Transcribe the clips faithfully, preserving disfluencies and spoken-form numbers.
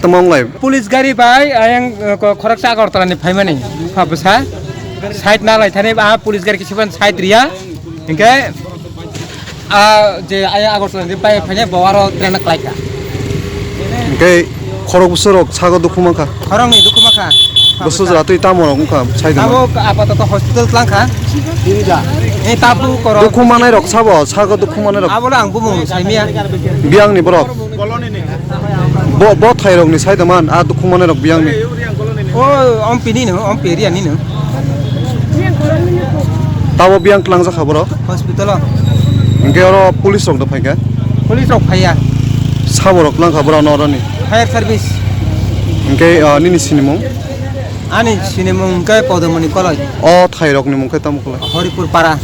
Tamo wng lai? Police gari bai ayang, eh, ko-, khoroksa Agartala ni phaimani. Pha bwsa. Side na lai thani, ah, police gari kisiban side riya. Hinkhe, ah, je ayang Agartala ni bai phainai bo aro train na klaika. Hinkhe khorok bwsarok sago dukhu mankha. Khoroknwi dukhu mankha. Bwsajra twi tamo rok wngkha side ma? Abo apatoto hospital tlangkha. Eh, tabu korok. Dukhu manai rok sabo, sago dukhu manai rok. Abo ang bumung saimia. Biyang ni borok. Bo, bo thai rok ni side man, a dukhu manai rok biyang ni. O, ompi ni no, ompi area ni no. Tabo biyang tlang jakha borok. Hospital o. Hinkhe oro police rok do phaikha. Police rok phaiya. Sabo rok tlang kha borok no oro ni. Fire service. Hinkhe, ah, nini sinimung? Ani sinimung hinkhe Podomoni Koloi. O thai rok ni mung khe tamo khlai? Horipur Para.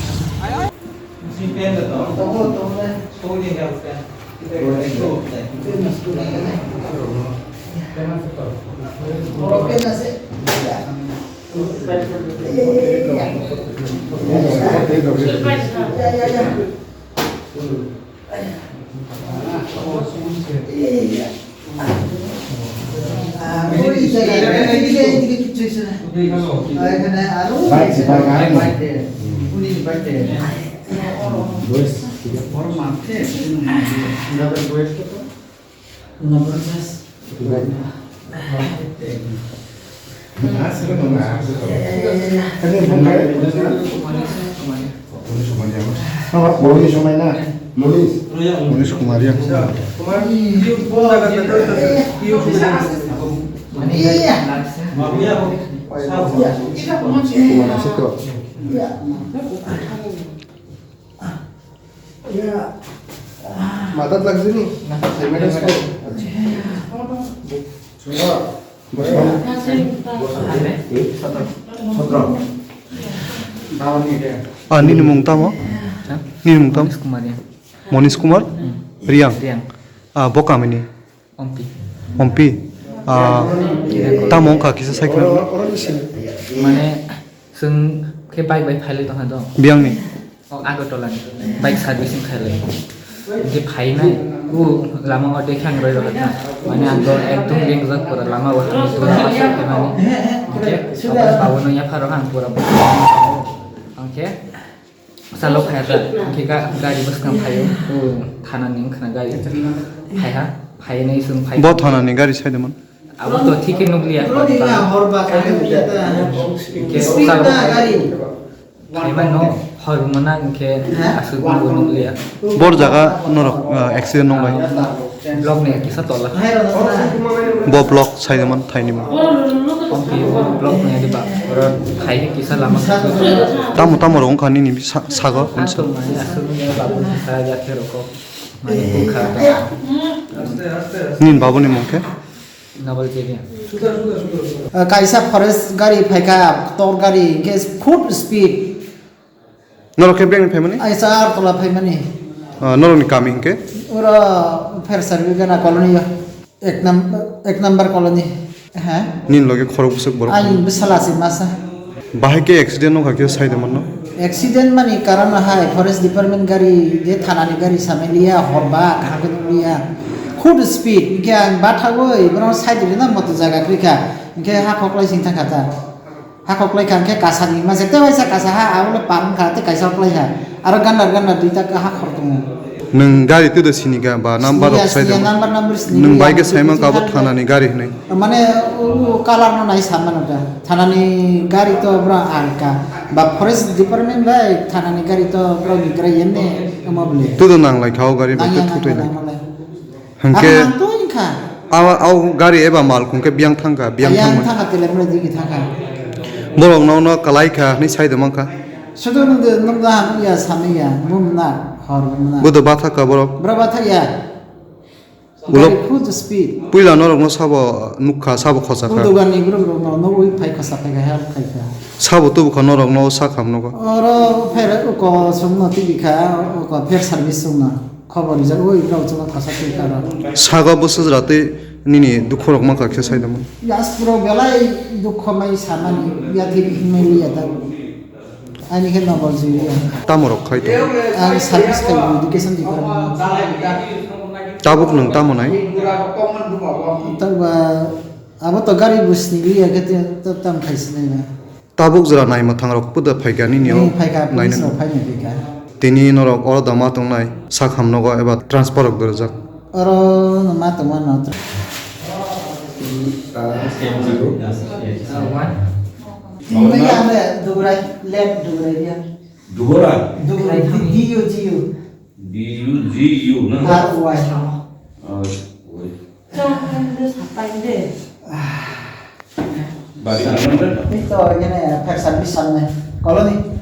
Monish Kumar ya. Madat lagjini? Ah, nini mung tamo? Ha? Nini mung tamo? Monish Kumar Riang. Monish Kumar? Hmm. Riang? Riang. Ah, bo kamini? Ompi. Ompi? Ah, tamo wngkha kisa sai khna? Mane, chwng khe bike bai phailai tongkha do. Biyangni? O Agartala ni bike servicing khailai. Hinkhe phainai, o lama o dekhe ang roi rokha kha. Mane ang do ekdom lengjak pura lama o thangwi tura aswk khe mani. Hinkhe abo babono yapharo ang pura. Hinkhe salo phaiya ta, hinkhe ga-, gari bwskang phaio. O thana ni wngkha na gari. Phaiha, phainai chwng phai. Bo thana ni gari sai de man? Abo to thik khe nukliya. Hinkhe salo phai. Phaimano hor mwnang khe aswk bo nukliya. Bor jaga norok, ah, accident nong bai? Block ni kisa tola. Bo block saijaman thaini mo. Ompi block ni diba. Oro thai kisa lama. Tamo tamo rong kha nini sa-, sago. Ang to mani aswk ni babu ni sa jathe rokok. Mani bukha. Nin babu ni mung khe? Nabal Jeria. Ah, kaisa forest gari phaikha, tor gari, hinkhe full speed. Norok khe beng phaimani? Aisa Agartala phaimani. Ah, norokni kami hinkhe? Oro Phersa Rwigana colony o. Ek nam-, ek number colony. Ha? Nini loge khorok bwswk borok? Ani bwsala se masa. Bahai khe accident wngkha khe sai de mano? Accident mani karon hai forest department gari je thanani gari samaliya horba kaham khe nukliya. Khud speed hinkhe ang bathagwi bono side rina moto jaga kwrwikha hinkhe hakhoklai sing thangkha ta. Hakhoklai kha hinkhe kasani masa tei waisa kasa ha abole parung kha tei kaisa hoklai ha. Aro gandar gandar duita hakhor tongo. Nwng gari twido sini ga ba number rok sai tongma? Number, number sini. Nwng bai khe saimang kabo thanani gari hinwi. Mane o, o colour no nai sa mano da. Thanani gari to bra alka. Ba forest department bai thanani gari to bra ni gari yenne ama bole. Twido nang lai kha o gari bai twi thutai nai. Hinkhe ang to hinkha. Awa, au gari eba mal kung khe biyang thangkha, biyang thangma. Thangkha tele mura digi thangkha. Borok no no kalai kha hinwi sai de mankha. Sudo nung de, nung da nung ya samai ya, mum na, hor mum na. Bodo bathak ka borok. Bra bathak ya. Ulo gari full speed. Puila norokno sabo nukha, sabo khosa kha. O dogan ni borok rok no, no ui phai khosa phai kha, help khai kha. Sabo tubu kha norokno sakha mnogo. Oro pher ko song no tibi kha, ko pher service song no. Khobor rijak ui borok chwngno khosa twi kha ro. Sago bwsajra twi nini dukhu rok mankha khe sai damo. Yas puro belai dukho mai samani, ya thik himai liya ta. Ani khe nobol jui ya. Tamo rok khai to. Ang service khai education department. Tabuk nwng tamo nai? Tangba abo to gari bo sini liya khe te to tam khai sinai na. Tabuk jora naima thangrok puda phaikha nini o. Nini phaikha, naina police rok phaina phaikha. Tini norok oro da ma tongnai sak hamnogo eba transfer rok dorjak. Oro no ma tongma no. Tini ya le Dugurai, left Dugurai ya. Dugurai? Dugurai, D U G U. D U G U na? R Y. Ah, oi. Bari kanan da? Ito, gini, Fair Service samne. Colony.